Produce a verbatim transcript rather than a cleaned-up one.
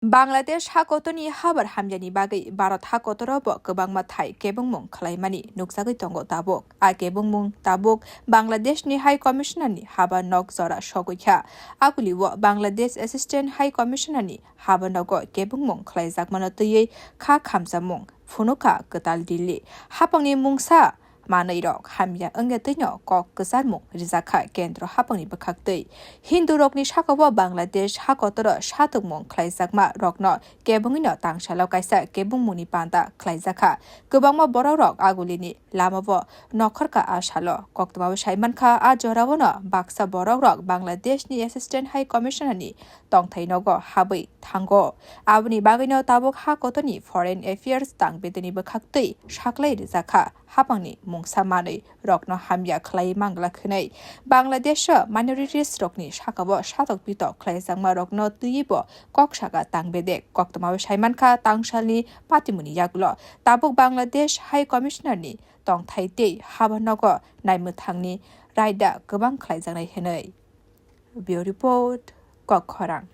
Bangladesh hakotorni habar hamyani bagwi Bharat hakotoro bo kwbangma thai kebengmung khwlaimani nukjagwi tongo tabuk. A kebengmung tabuk Bangladeshni High Commissionerni haba nok jora sogwi kha. Akulio Bangladesh Assistant High Commissionerni haba nogo kebengmung khwlaijakmano twiwi kha khamjamung phunukha kwtal Delhi. Hapangni mungsa manwi rok hamya wngya twino kok kwcharmung rijak kha kendro hapangni bwkhaktwi. Hindu rokni sakao Bangladesh hakotoro satokmung khwlaijakma rokno kebengwino tangsalo kaisa kebengmungni panda khwlaijak kha. Kwbangma borok rok agulini lamao nokhorkha a salo. Koktwmao saimankha a joraono baksa borok rok Bangladeshni Assistant High Commissionerni tongthai nogo habwi thango. Aboni bagwino tabuk hakotorni Foreign Affairs tang bedeni bwkhaktwi saklai rijak kha. Hapangni mungsa manwi rokno hamya khwlai mangla khwnwi. Bangladesh o minorities rokni sakao satok pitok khwlaijakma rokno twiwi bo kok saka tang bedek. Koktwmao saimankha tangsalni patimuni yagulo tabuk Bangladesh High Commissionerni tongthai tei haba nogo naimwthangni raida kwbang khwlaijaknai hwnwi. Bureau Report, Kokkhorang.